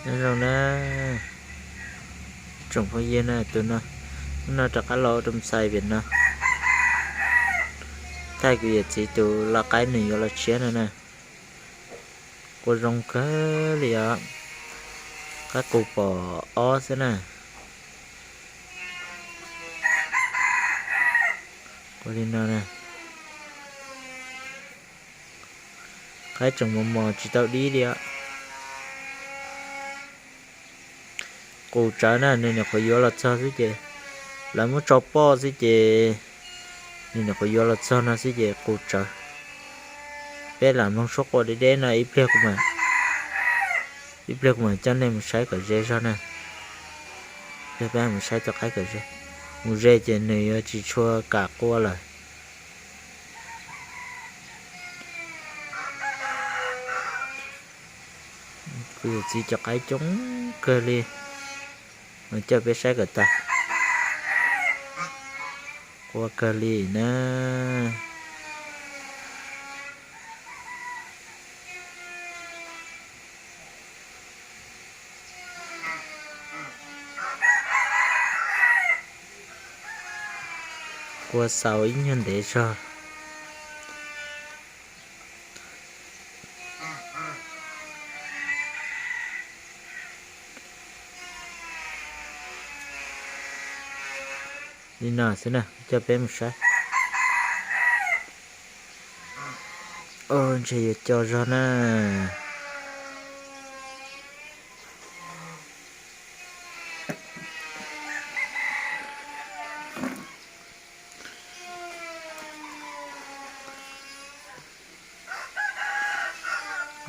Nyob zoo na tsoom phooj ywg na, tus no, hnub no rov qab los ua rau xais pem no. Thaij kuv yawm txiv tus lau qaib nws yuav los tshiab no na. Qua zoo kawg li os. Qaib qus pom ob xwb na. Qua li no na. Qaib tseem mos mos tsis tau dib li os. Qus tsawv na, nws nyuam qhuav yuav los txog xwb ces, lawv muab tso poj xwb ces, nws nyuam qhuav yuav los txog no xwb ces qus tsawv. Peb lam mloog suab qua deb deb no ib pliag kuv mam, ib pliag kuv mam coj nej mus saib kom ze zog na. Ib pliag peb mus saib cov qaib kom ze. Mus ze ces nws yuav tsis tshua kam qua lawm. Kuv yawm txiv cov qaib coob kawg li, mas coj peb saib kom tag. Qua kawg li na. Qua xaus ib nyuag ntev zog. Li no xwb na, coj peb mus saib. Ntshe yuav co zog na.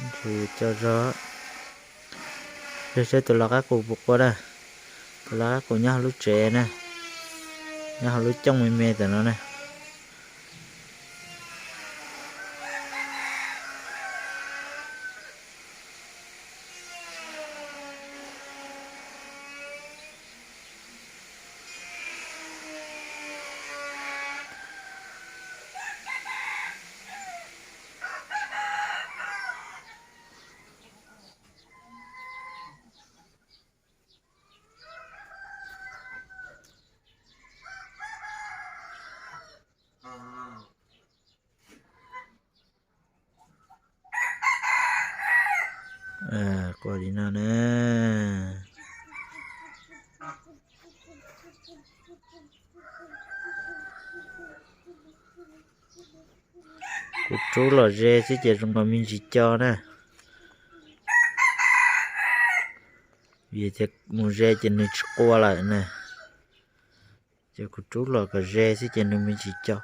Ntshe yuav co zog. Saib tus lau qaib qus puas qua na. Tus lau qaib qus nyob hauv lub tsev na, nyob hauv lub cooj me me tam no na. Qua li no na. Kuv rub los ze xwb ces zoo nkaus me ntsis co na. Vim tias mus ze ces nws tsis qua lawm na. Ces kuv rub los kom ze xwb ces nws me ntsis co.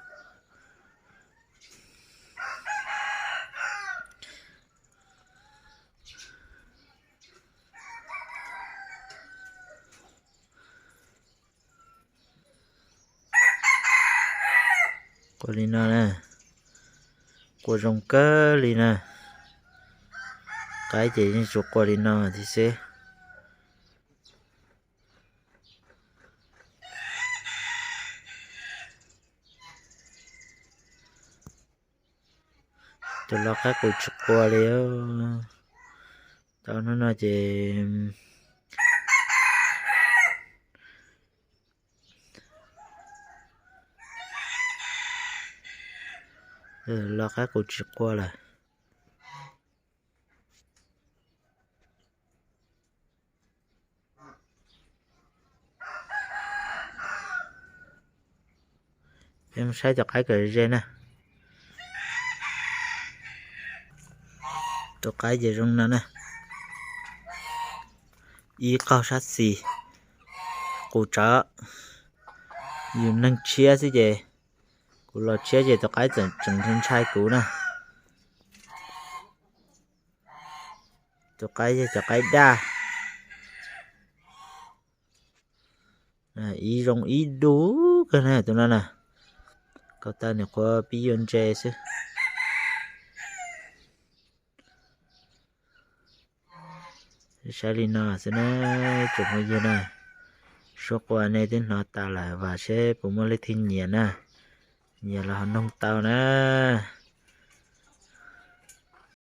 Qua li no na. Qua zoo kawg li na. Qaib ces yeej tsuas qua li no thiab xwb. Tus lau qaib qus tsis qua li. Tau hnub no ces lau qaib qus tsis qua lawm. Peb mus saib cov qaib kom ze na. Tus qaib ces zoo no na. Ib qaug sab xis, qus tsawv. Yus neeg tshiab xwb ces, kuv los tshiab ces tus qaib txawm tseem ntshai kuv na. Tus qaib yog cov qaib daj. Ib zoo ib dub kawg na tus no na. Kaus taw nws qhuav pib yuav ntse xwb. Saib li no xwb na, tsoom phooj ywg na. Suab qua nej twb hnov tas lawm, vam seb puas muaj leej twg nyiam na. Nyiam los ho noog tau na.